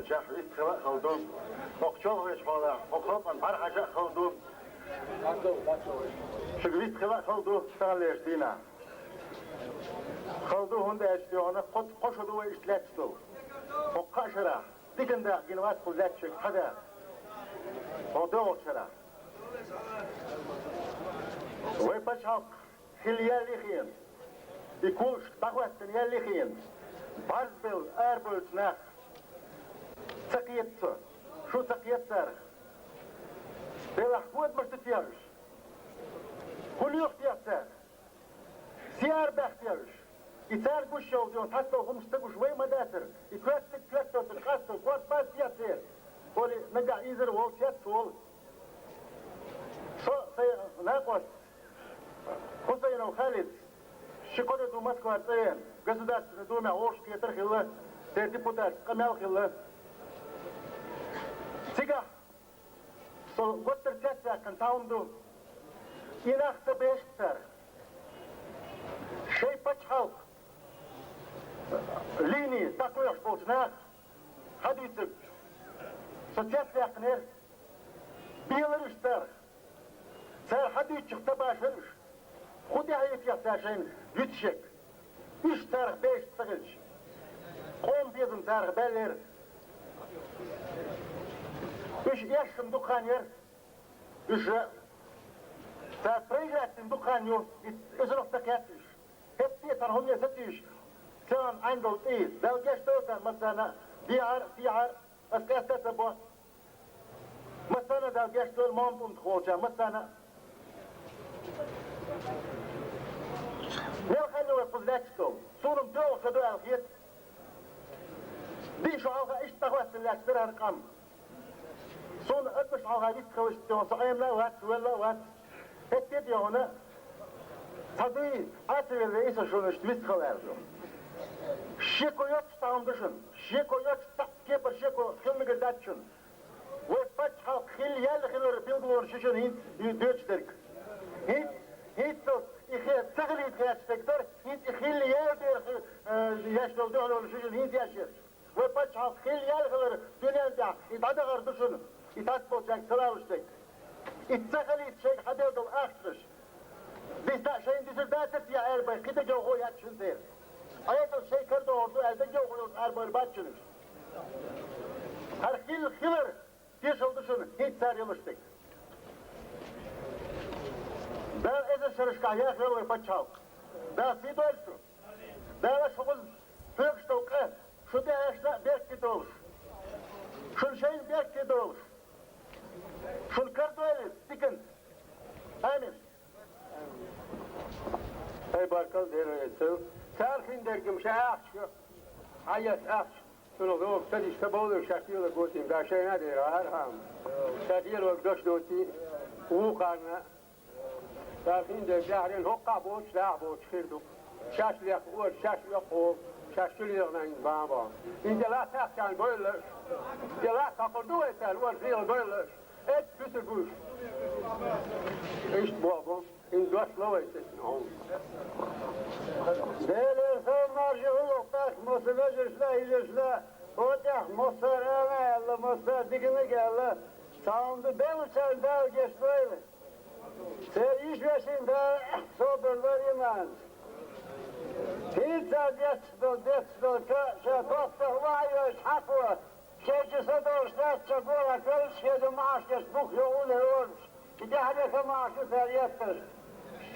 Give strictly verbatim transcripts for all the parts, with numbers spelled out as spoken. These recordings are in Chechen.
Шух вист хила а хала ду, хӀокху чолхечу хьолахь, хӀокху халкъана бӀаьрхьажа а хала ду. Шуьга вист хила а хала ду, таханлерчу дийнахь. Хала ду, хӀунда аьлча тӀехула кхо, кхо шо ду вай иштта лаьтташ долу. ХӀокху кхаа шарахь диканна дакъа гина вац кху лаьттачуьнга цхьа дакъа. ХӀокху доьалгӀачу шарахь. Вай пачхьалкх хила яьлла хиъна, и кулгаш дӀахӀоьттина яьлла хиъна, бӀаьрг белла арабевллачу нах ца кхета цо, шу ца кхета царах. Делахь хӀун адамаш ду те уьш? ХӀун лоьху те цара? Се арабаьхна те уьш? И цара гуш йолу, цхьацца хӀуманаш ца гуш вай ма дацара. И коьртаниг коьртаниг доцург къасто, корта бац те церан? Олий, нагахь ийзар волу, цец волу. Со сайн накъост Хусайнов Халид, ши-кхо де ду Москвара цӀа веана, Государственный Думехь вовшахкхетар а хилла, церан депутатан къамел а хилла. Цигахь со гуттар а цецваьккхина цхьа хӀума ду. И нах ца бешахь цара, шайн пачхьалкх линий дӀакхоьхьуш болчу наха хьадуьйцург со цецваьккхинера. Белара уьш царах. Цара хьадуьйцучух ца башара уьш. ХӀун тӀехь а юьту цара шайна юьтуш ерг? Уьш царах бешаш ца хилча, къоман безам царах баьллера. Уьш эшна дукха хан яра. Уьш цара проиграть дина дукха хан ю, и, иза ца кхетта уьш. ХӀетте а царна хӀумане ца туьйсуш, царна Ӏандал тӀе, Дала гечдойла царна массарна а, дехьара а, сехьара а, ас къаьстта а ца бо. Массарна а Дала гечдойла, Мохьмад-УнтӀах волчарна массарна а. Мел хьаьлла вай кхуза лаьтташ долу? Суна-м тоьлла ша ду аьлла хета. Ди шу хьалха иштта дӀахӀоьттина лаьтташ дара хӀара къам. Суна адамаш хьалха вист хилча тӀехула со Ӏемина а вац, велла а вац. ХӀетте а тӀехула цхьа дуй Ӏа ца велла, и со шуна иштта вист хила аьлла ду. Шеко йоццуш цхьа хӀума ду шуна. Шеко йоццуш цхьа кепара шеко хила мегар дац шуна. Вай пачхьалкх хила яьлла хилар билгалонаш ю шуна хӀинца доьдуш дерг. ХӀинца, хӀинца и хе-, ца хилийта хеташ дерг дара, хӀинца и хила яьлла дера хи-, э, еш долу дуьхьал долуш ю шуна хӀинца еш ерш. Вай пачхьалкх хила яьлла хилар дуьнен тӀехь и дӀадахар ду шуна, и тасболчаьрга ца лалуш дерг. И ца хилийта шайга хьаделла долу ахчанаш. Биста а шайна дуьсур дацара те аьлла бай, кхидерг йовхо яц шуна церан. Ӏедал шайн кара догӀур ду аьлла, дерг йовхо йолуш арабевр бац шуна уьш. ХӀара хила хилар тешалла ду шуна хӀинца цара йолуш дерг. Дала эзар шерашкахь яхъйойла вай пачхьалкх. Дала сий дойла шу. Дала шу кхуза хьоьгуш долу къа шу тӀе аьшна а беркате долуш. Шуна шайна беркате долуш. Шуна карадойла диканца. Амин. Ай, баркалла, Дела веза. Цара хиндерг-м ша ахча, Ӏан яц ахча. Цунах догӀу ца диш, ца бовлуш, шаьш лело готийна, да шайна а дера гӀара хьама. Ша лело дош доций, вукхарна. Цара хиндерг жахьрен хӀоккхахь боцуш, дахьа боцуш хир ду. Шаьш лекха ора, шаьш оьккхо, шаьш чу лелхина хӀинца бан а бан. ХӀинца лаьттах царна бойла аша. Де лаьтта хьокхур ду вай царна, ора лела бойла аша. Эццахь буьсур бу уьш. Иштта боху, хӀинца дош ло вай церан хьуна. Делера салам-маршо хуьлда тахка массо вежаршна а, йижаршна а, хӀокху тӀехь массара а аьлла, массара диканиг а аьлла, цхьа хӀума ду беллачарна Дала гечдойла. Церан йиша-вешин Дала собар лойла иман. ХӀинца детташ долу, детташ долу ка ша тоттах охьайойуш хьакхо, шайн чу са долуш дац, ша гора карлаш хеда маьӀаш деш бух йогӀу лерораш. И тӀаьхьарехь маьӀаш ю цара етташ.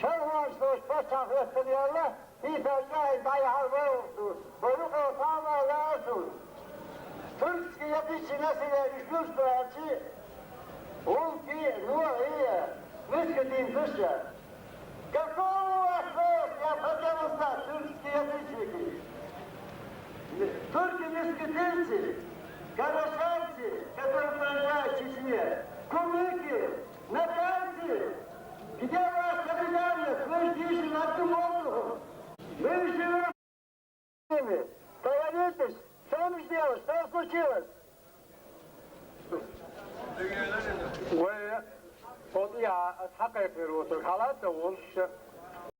Шархонаш долуш паччахь хӀоьттина яьлла, хӀинца чӀагӀйина дӀаяхьар вай ву, вай юкъа цхьа а ма лаьа цунна. Туркски я бичи насиле уьш дуьйцу аьлчи, гӀуллакхи, нохи, мискитинца уьш. Какого хвоста я хотел узнать, тюркские язычники? Турки-мискитинцы, карачаевцы, которые проживают в Чечне, кумыки, ногайцы, где ваша солидарность? Вы же дышите одним воздухом. Мы живем с ними. Появитесь, что вам сделать? Что случилось? Вай, хӀокху тӀехь аса хьакхайкхийр ву, аса хьала а ца волуш,